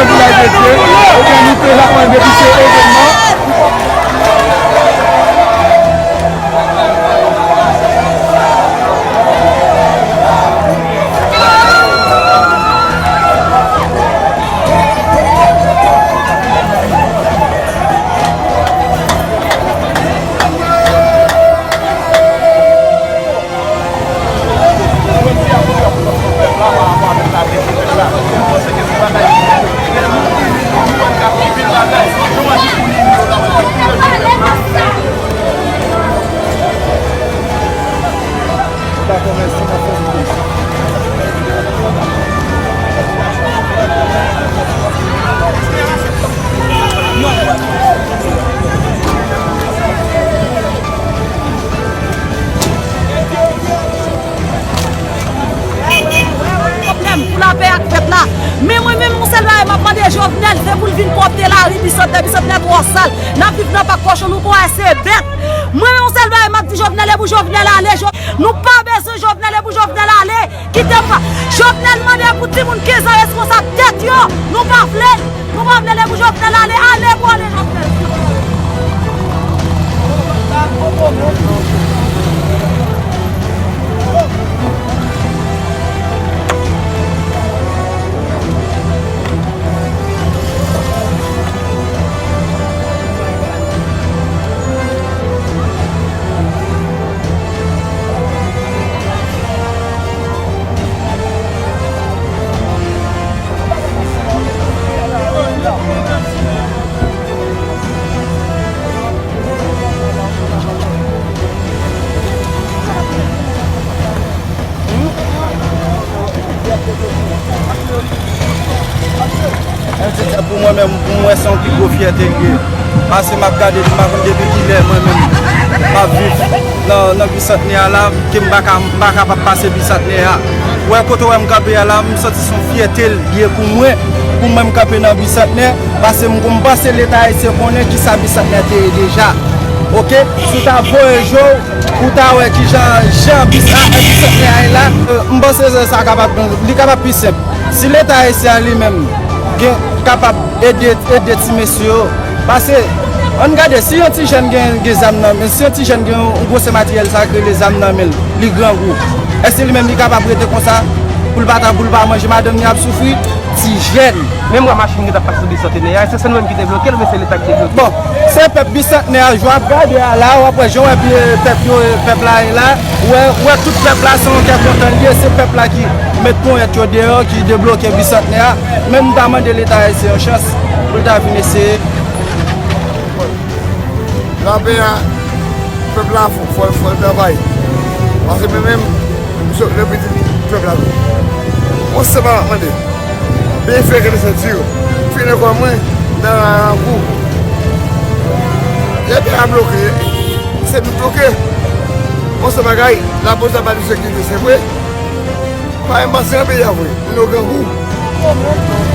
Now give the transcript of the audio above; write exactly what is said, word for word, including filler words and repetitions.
Vilaj de Dye, ebyen, nou te la pran depi se evènman. Pwoblèm pou lapè ak fèt la. Men mwen menm, yon sèl bagay m ap mande Jovenel, se pou l vin pwòpte lari Bisantnè. Bisantnè twò sal. N ap viv nan pak kòchon, nou kwè se bèt. Mwen menm, yon sèl bagay m ap di Jovenel, e pou Jovenel ale. Jo-, nou pa bezwen Jovenel, e pou Jovenel ale. Kite m pa. Jovenel mande pou timoun kenz an responsab tèt yo. Nou pa vle l. Nou pa vle l, e pou Jovenel ale. Ale pou ale, Jovenel. Pou mwen menm, pou mwen se yon pi gwo fyète l ye. Paske m ap gade, m pa konn depi kilè mwen menm m ap viv nan, nan Bisantnè a la, ke m pa ka, m pa kapab pase Bisantnè a. Ou wè kote w wè m kanpe a la, m santi se yon fyète l ye pou mwen, pou mwen m kanpe nan Bisantnè, paske m, m panse Leta ayisyen konnen kisa Bisantnè te ye deja. Oke? Si w ta voye je w, pou w ta wè kijan, jan bis-, a, Bisantnè a ye la, e, m panse sa kapab, li kapab pi senp. Si Leta ayisyen an li menm gen, kapab ede, ede ti mesye yo, paske, ann gade, si yon ti jèn gen, gen zam nan men, si yon ti jèn gen yon, yon gwosè materyèl sa k rele zam nan men l, li grangou, èske li menm li kapab rete konsa pou l pa ta, pou l pa manje, madanm li ap soufri? Ti jèn. Menm wè machin ki t ap pase sou Bisantnè a, èske se nou menm ki te bloke l oubyen se Leta ki te bloke l? Bon, se pèp Bisantnè a, jan w ap gade a la, w ap wè jan w wè pye pèp yo, pèp la ye la, w wè, w wè tout pèp la se yon kè kontan l ye, se pèp la ki met ponyèt yo deyò, ki debloke Bisantnè a. Men m ta mande Leta ayisyen yon chans pou l ta vin eseye. Lapè a, pèp la fò, fò, fò l travay. Paske mwen menm, m sot nan piti pèp la tou. Bon, se pa mande. Byen fè kè de senti yo. Fini kò mwen nan rangou. Lè pè a bloke, se nou bloke. Bon, se bagay, lapolis la ba nou sekirite, se vre. Pa menm panse nan peyi a vre. Nou grangou.